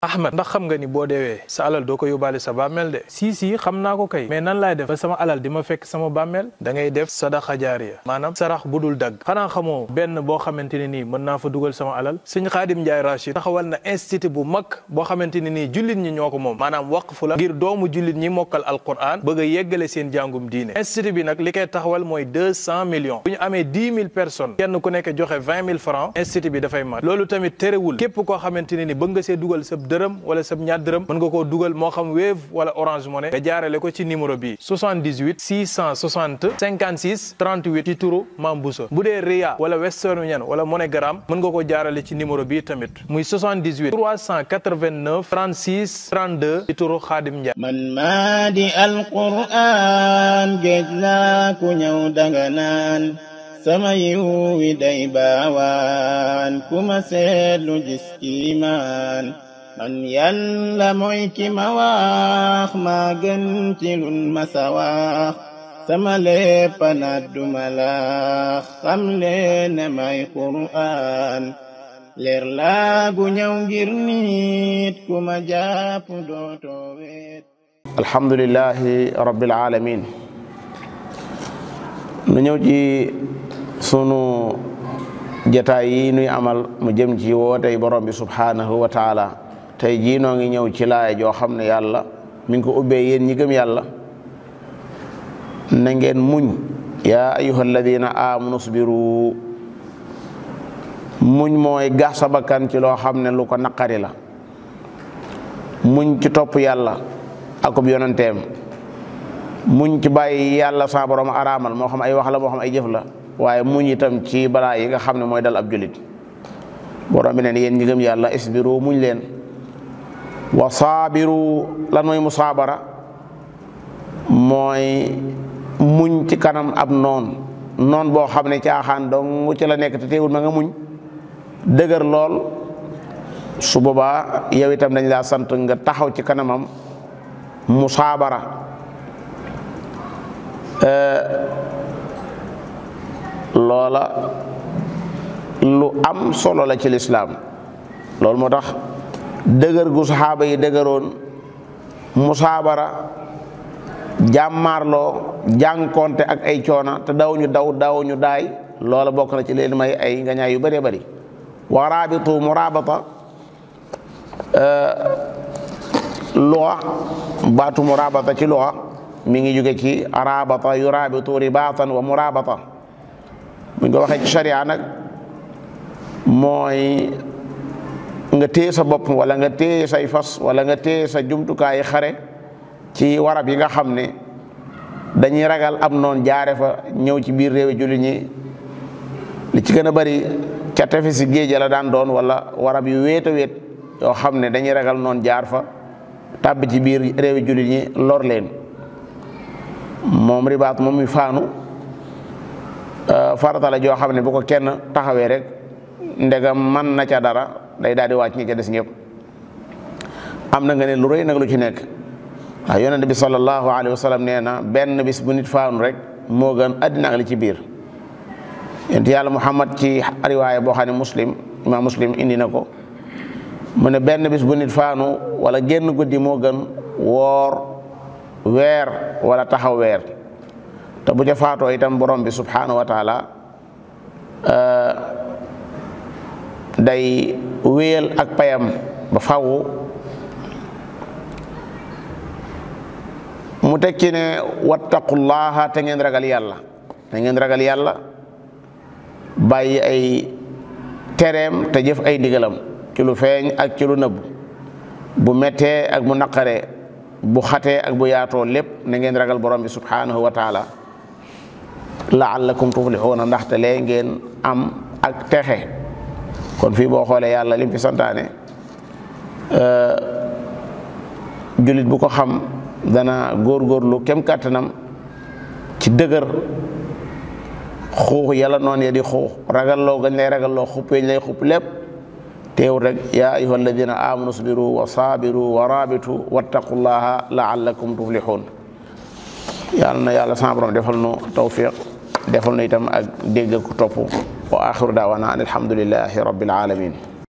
Ahmed ndax xam nga ni boo deewee sa alal doo ko yóbbaale sa bàmmeel de si xam naa ko kay mais nan laay def ba sama alal di ma fekk sama bàmmeel da ngay def sadaqa jaariya maanaam sarax bu dul dagg xanaa xamoo benn boo xamante ne nii mën naa fa dugal sama alal Sëñ Xaadim Njaay Rachid taxawal na institut bu mag boo xamante ne nii jullit ñi ñoo ko moom maanaam waqfu la ngir doomu jullit ñi mokkal alquran bëgg a yeggale seen jàngum diine institut bi nag li koy taxawal mooy 200 millions bu ñu amee 10 000 personnes kenn ku nekk joxe 20 000 francs institut bi dafay mat loolu tamit terewul képp koo xamante ne ni bëgg nga see dugal sa dërëm wala sa ñaar dërëm mën nga koo dugal moo xam Wave wala Orange Money nga jaarale ko ci numéro bi 78 660 56 38 ci turu Mame Bousso bu dee Ria wala Western Union wala MoneyGram mën nga ko jaarale ci numéro bi tamit muy 78 389 36 32 ci turu Xaadim Njaay man maa di alquran géej laa ku ñëw danga naan sama yiw wi day baawaan ku ma seetlu gis imaan man yàlla mooy ki ma wax maa gën ci lun ma sa wax sama lépp na duma la xam leen ne may qur'an leer laa gu ñëw ngir nit ku ma jàpp dootoo weet alhamdulillahi rabbil alamin nu ñëw ci sunu jataay yi nuy amal mu jëm ci wootey borom bi subhanahu wa taala tey jii noo ngi ñëw ci laaya joo xam ne yàlla mi ngi ko ubbee yéen ñi gëm yàlla na ngeen muñ yaa ayyuha alladina amanu sbiru muñ mooy gax sa bakkan ci loo xam ne lu ko naqari la muñ ci topp yàlla akub yonenteem muñ ci bàyyi yàlla sa borom araamal moo xam ay wax la moo xam ay jëf la waaye muñ itam ci balaa yi nga xam ne mooy dal ab julit borom bi neen yéen ñi gëm yàlla isbiru muñ leen wa saabiru lan mooy musaabara mooy muñ ci kanam ab noon boo xam ne caaxaan dong ci la nekk te teewul ma nga muñ dëgër lool su boobaa yow itam dañ laa sant nga taxaw ci kanamam musaabara loola lu am solo la ci lislaam loolu moo tax dëgër gu saxaaba yi dëgëroon musaabara jàmmaarloo jànkonte ak ay coona te daawuñu daawuñu daay loola bokk na ci leen may ay ngañaay yu bëree bëri wa raabitu murabata luxa baatu murabata ci luxa mi ngi jóge ci rabata yurabitu ribatan wa murabata buñ ko waxee ci sharia nag mooy nga téye sa bopp wala nga téye say fas wala nga téye sa jumtukaay xare ci warab yi nga xam ne dañuy ragal am noon jaare fa ñëw ci biir réewi jullit ñi li ci gën a bari ca tefesi géej la daan doon wala warab yu wéet a wéet yoo xam ne dañuy ragal noon jaar fa tàbbi ci biir réewi jullit ñi lor leen moom ribaat moom mi faanu farata la joo xam ne bu ko kenn taxawee rek ndegam man na ca dara day daal di wàcc ñi ca des ñëpp am na nga ne lu rëy nag lu ci nekk waaw yonent bi sallallahu alayhi wa sallam nee na benn bis bu nit faanu rek moo gën àddina ak li ci biir yonent yàlla Muhammad ci riwaaya boo xam ne imam muslim indi na ko mu ne benn bis bu nit faanu wala génn guddi moo gën woor weer wala taxaw weer te bu ca faatoo itam borom bi subhanahu wa taala day wéyal ak payam ba faw mu tekki ne wattaqullaha te ngeen ragal yàlla bàyyi ay tereem te jëf ay ndigalam ci lu feeñ ak ci lu nëbb bu mettee ak bu naqaree bu xatee ak bu yaatoo lépp na ngeen ragal borom bi subhanahu wa taala la'allakum tuflihuna ndaxte lee ngeen am ak texe kon fii boo xoolee yàlla lim fi santaane jullit bu ko xam dana góorgóorlu kem kàttanam ci dëgër xuux yàlla noonu ya di xuux ragalloo gañ lay ragalloo xupp yañ lay xupp lépp teewul rek yaa ayyuha alladina amanu sbiru wa sabiru wa rabitu wattaqullaha la'allakum tuflihun yàlla na yàlla sama borom defal nu tawfiq defal nu itam ak dégg ak topp wa axiru daawana an alhamdulillahi rabbil alamin